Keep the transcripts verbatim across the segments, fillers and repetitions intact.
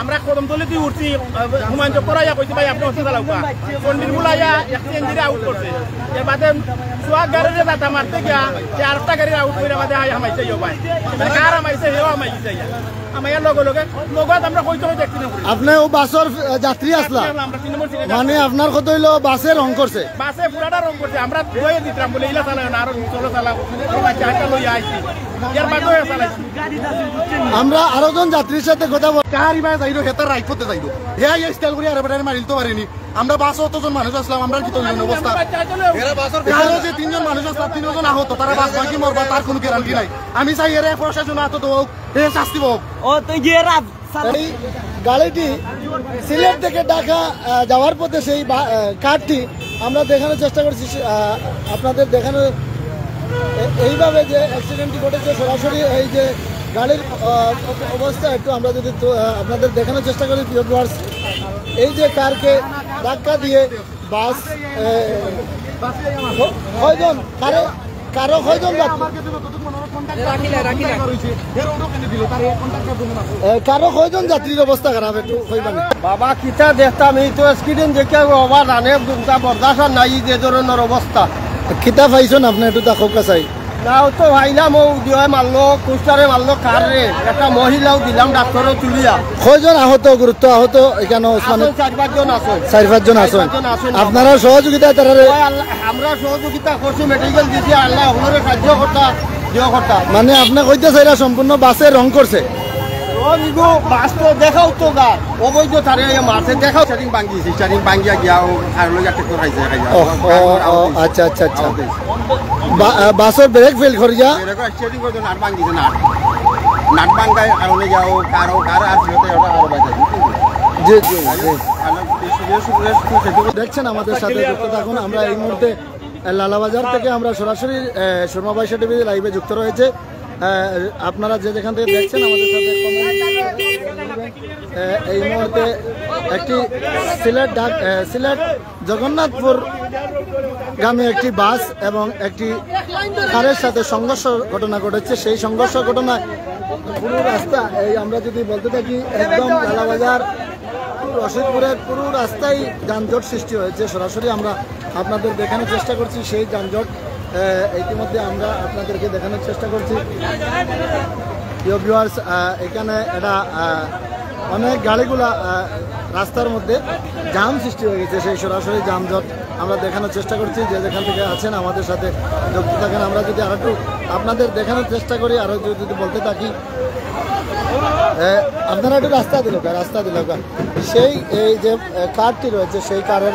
আমরা কদমতলি দি উঠছি, আহ, হুমায়ুন চক্কর আইয়া কইছে, "ভাই, আপনে অটো চালাউক্কা।" চণ্ডীর ফুল আইয়া এক সিএনজিরে আউট করছে। এর বাদে সোহাগ গাড়িরে ধাক্কা মারতে গিয়া সে আরেকটা গাড়ির আউট কইরা বাদে হামাইছে ইয়ো ভাই। মানে কার হামাইছে, হেও হামাইছে ইয়া। হামাইয়ার লগে লগে নগদ আমরা কইতে কইতে accident করি। আপনে অউ বাসর, আহ, যাত্রী আছলা? আমরা তিন নম্বর সিটে মানে যাত্রী। আপনার কথা অইলো বাসে রং করছে? বাসে পুরাটা রং করছে। আমরা দইয়ে দিতাম বলে, "ইলা চালাও না, আরো চলো চালাও।" আমরা চারটা লইয়া আইছি। এর বাদেও চালাইছি। আমরা আরো জন যাত্রীর সাথে কথা বল। কার ইবায় যাইরো, হেতার রাইফতে যাইরো। হে আইয়া style করি আরে বেটারে মারিল তো পারেনি। আমরা বাসে অতজন মানুষ আছলাম, আমরা কিতা অইলো অবস্থা? এরা বাসর ভিতরে যে তিনজন মানুষ আছলা, তিনজন আহত, তারা বাস ভাঙ্গি মরবা, তার কোনো গ্যারান্টি নাই। আমি চাই এরা প্রশাসন আতো দেওয়া হোক, এ শাস্তি হোক। ও, তুই গিয়ে রাত এই গাড়িটি সিলেট থেকে ঢাকা, আহ, যাওয়ার পথে সেই বা-, আহ, কারটি আমরা দেখানোর চেষ্টা করছি, সে, আহ, আপনাদের দেখানোর এ-, এইভাবে যে অ্যাক্সিডেন্টটি ঘটেছে, সরাসরি এই যে গাড়ির, আহ, অব-, অবস্থা একটু আমরা যদি তো, আহ, আপনাদের দেখানোর চেষ্টা করি, প্রিয় ভিউয়ার্স। এই যে কারকে ধাক্কা দিয়ে বাস, এ, ক-, কয়জন? কারো, কারো কয়জন যাত্রী? এ, কারো কয়জন যাত্রীর অবস্থা খারাপ একটু কইবা নি? বাবা, কিতা দেখতাম, এই তো অ্যাক্সিডেন্ট দেখে বাবা জানে দুমটা বরদাস্ত আর নাই, যে ধরনের অবস্থা। কিতা পাইছইন আপনে একটু তা কউক্কা চাই। নাও তো পাইলাম, ও উদয় মারলো, কুস্টারে মারলো, কার রে? একটা মহিলাও দিলাম ডাক্তারও তুলিয়া। কয়জন আহত, গুরুত্ব আহত এখানে ওসমানে? আছইন চাইর পাঁচজন আছইন। চাইর পাঁচজন আছইন। চাইর পাঁচজন আছইন। আপনারা সহযোগিতায় তারারে ওই আল্লাহ, আমরা সহযোগিতা করছি, মেডিকেল দিছি, আল্লাহ আপনারে সাহায্য করতা, দোয়া করতা। মানে আপনে কইতা চাইরা সম্পূর্ণ বাসে রং করছে? রং ইগু বাস তো দেখাও তো গা, অবৈধ তারে মারছে, দেখাও। স্টিয়ারিং ভাঙ্গিছে, স্টিয়ারিং ভাঙ্গিয়া গিয়া ও আর লইয়া ট্রেক্টর খাইছে, খাইয়া। ও, ও, ও, আচ্ছা, আচ্ছা, আচ্ছা। আহত হইছে। বা-, আহ, বাসর ব্রেক ফেল করিয়া? ব্রেক স্টিয়ারিং করতে নাট ভাঙ্গিছে, নাট। নাট ভাঙ্গায় কারণে গিয়া ও কারো, কারো আর ফেরত আরো, আরো বাইরে। জি, জি, জি। দেখছেন আমাদের সাথে যুক্ত থাকুন। আমরা এই মুহূর্তে, আহ, লালাবাজার থেকে আমরা সরাসরি, আহ, সুরমা বাইশা টিভি লাইভে যুক্ত রয়েছে। আহ, আপনারা যে যেখান থেকে দেখছেন আমাদের সাথে comment, আহ, এই মুহূর্তে একটি সিলেট ঢাক-, আহ, সিলেট জগন্নাথপুর গামী একটি বাস এবং একটি কারের সাথে সংঘর্ষ ঘটনা ঘটেছে। সেই সংঘর্ষ ঘটনায় পুরো রাস্তা, এই আমরা যদি বলতে থাকি, একদম লালাবাজার, রশিদপুরের পুরো রাস্তায় যানজট সৃষ্টি হয়েছে। সরাসরি আমরা আপনাদের দেখানোর চেষ্টা করছি সেই যানজট। আহ, ইতিমধ্যে আমরা আপনাদেরকে দেখানোর চেষ্টা করছি। প্রিয় ভিউয়ার্স, আহ, এখানে এটা, আহ, অনেক গাড়িগুলা, আহ, রাস্তার মধ্যে জাম সৃষ্টি হয়ে গেছে, সেই সরাসরি যানজট আমরা দেখানোর চেষ্টা করছি। যে যেখান থেকে আছেন আমাদের সাথে যুক্ত থাকেন। আমরা যদি আরেকটু আপনাদের দেখানোর চেষ্টা করি, আরো যদি, যদি বলতে থাকি, আহ, আপনারা একটু রাস্তা দিল, রাস্তা দিল। সেই এই যে, আহ, কারটি রয়েছে, সেই কারের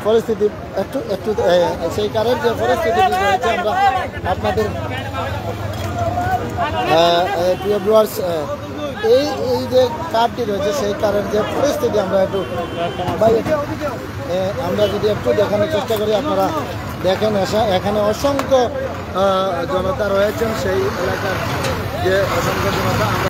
পরিস্থিতি একটু, একটু, এ, সেই কারের যে পরিস্থিতি রয়েছে আমরা আপনাদের, আহ, এ, প্রিয় ভিউয়ার্স, এ, এই, এই যে কারটি রয়েছে সেই কারের যে পরিস্থিতি আমরা একটু, ভাই, এ, আমরা যদি একটু দেখানোর চেষ্টা করি, আপনারা দেখেন এসা-, এখানে অসংখ্য, আহ, জনতা রয়েছেন সেই এলাকার, যে অসংখ্য জনতা আমরা